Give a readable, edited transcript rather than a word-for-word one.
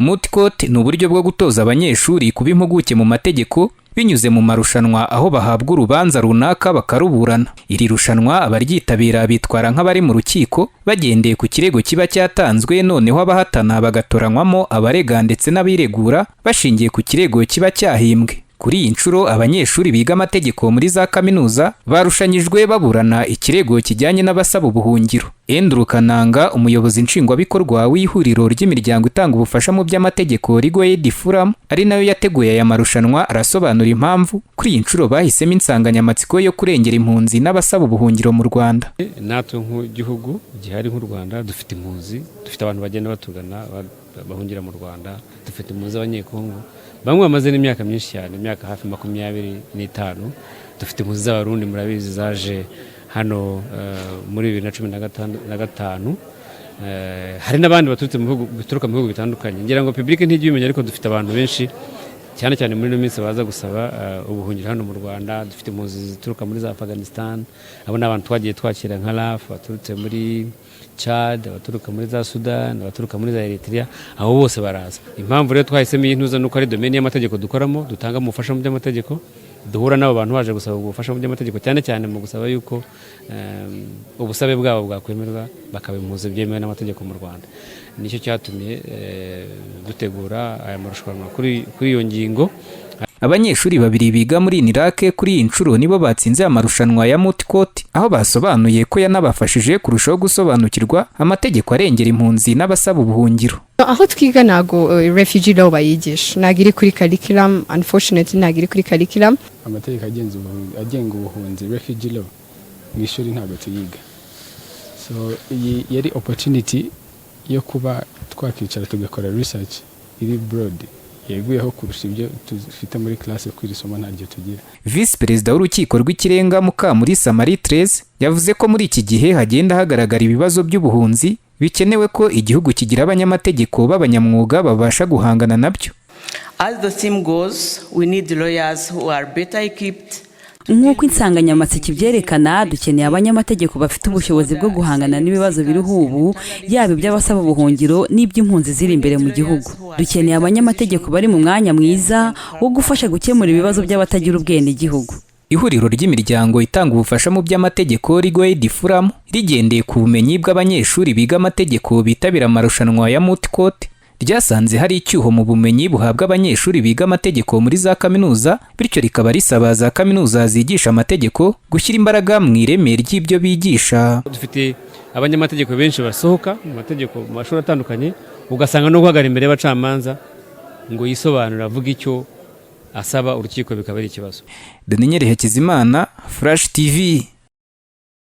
Moot Court ni uburyo bwo gutoza abanyeshuri kuba impuguke mu mategeko binyuze mu marushanwa, aho bahabwa urubanza runaka bakaruburana. Iri rushanwa abaryitabira bitwara nk'abari mu rukiko bagendeye ku kirego kiba cyatanzwe, noneho abahatana bagatoranywamo abarega ndetse n'abiregura bashingiye ku kirego kiba cyahimbwe. Kuri iyi nshuro, abanyeshuri biga amategeko muri za kaminuza barushanyijwe baburana ikirego kijyanye n'abasaba ubuhungiro. Andrew Kananga, umuyobozi nshingwabikorwa w'ihuriro ry'imiryango itanga ubufasha mu by'amategeko, Legal Aid Forum, ari nayo yateguye aya marushanwa, arasobanura impamvu kuri iyi nshuro bahisemo insanganyamatsiko yo kurengera impunzi n'abasaba ubuhungiro mu Rwanda. Natwe nk'igihugu gihari nk'u Rwanda, dufite impunzi, dufite abantu bagenda batugana bahungira mu Rwanda. Dufite impunzi z'Abanyekongo, bamwe bamaze n'imyaka myinshi cyane, imyaka hafi 25. Dufite impunzi z'Abarundi, murabizi, zaje hano muri 2015. Hari n'abandi baturutse mu bihugu, bituruka mu bihugu bitandukanye. Ngira ngo public ntijya ibimenya, ariko dufite abantu benshi cyane cyane muri ino minsi baza gusaba ubuhungiro hano mu Rwanda. Dufite impunzi zituruka muri za Afghanistan, abo ni abantu twagiye twakira nka RAF, baturutse muri Chad, abaturuka muri za Sudan, abaturuka muri za Eritrea, abo bose baraza. Impamvu rero twahisemo iyi ntuza nuko ari domaine y'amategeko dukoramo, dutanga ubufasha mu by'amategeko. Duhura n'abo bantu baje gusaba ubufasha mu by'amategeko, cyane cyane mu gusaba yuko ubusabe bwabo bwakwemerwa bakaba impunzi byemewe n'amategeko mu Rwanda. Nicyo cyatumye dutegura aya marushanwa kuri iyo ngingo. Abanyeshuri babiri biga muri UNILAK kuri iyi nshuro nibo batsinze amarushanwa ya Moot Court, aho basobanuye ko yanabafashije kurushaho gusobanukirwa amategeko arengera impunzi n'abasaba ubuhungiro. Aho twiga ntago refugee law bayigisha, ntago iri kuri curriculum, unfortunately ntago iri kuri curriculum. Amategeko agenga ubuhunzi, refugee law, mu ishuri ntabwo tuyiga. So iyi yari opportunity yo kuba twakicara tugakora research iri broad, yeguyeho kurusha ibyo dufite muri classe, kuko iri somo ntaryo tugira. Visi Perezida w'Urukiko rw'Ikirenga, Mukamulisa Marie Therese, yavuze ko muri iki gihe hagenda hagaragara ibibazo by'ubuhunzi, bikenewe ko igihugu kigira abanyamategeko b'abanyamwuga babasha guhangana nabyo. As the theme goes, we need lawyers who are better equipped. Nk'uko insanganyamatsiko ibyerekana, dukeneye abanyamategeko bafite ubushobozi bwo guhangana n'ibibazo biriho ubu, yaba iby'abasaba ubuhungiro n'iby'impunzi ziri imbere mu gihugu. Dukeneye abanyamategeko bari mu mwanya mwiza wo gufasha gukemura ibibazo by'abatagira ubwenegihugu. Ihuriro ry'imiryango itanga ubufasha mu by'amategeko, Legal Aid Forum, rigendeye ku bumenyi bw'abanyeshuri biga amategeko bitabira amarushanwa ya Moot Court, ryasanze hari icyuho mu bumenyi buhabwa abanyeshuri biga amategeko muri za kaminuza, bityo rikaba risaba za kaminuza zigisha amategeko gushyira imbaraga mu ireme ry'ibyo bigisha. Dufite abanyamategeko benshi basohoka mu mategeko mu mashuri atandukanye, ugasanga no guhagarara imbere y'abacamanza ngo yisobanure, avuge icyo asaba urukiko, bikaba ari ikibazo. Daniel Hakizimana, Flash TV.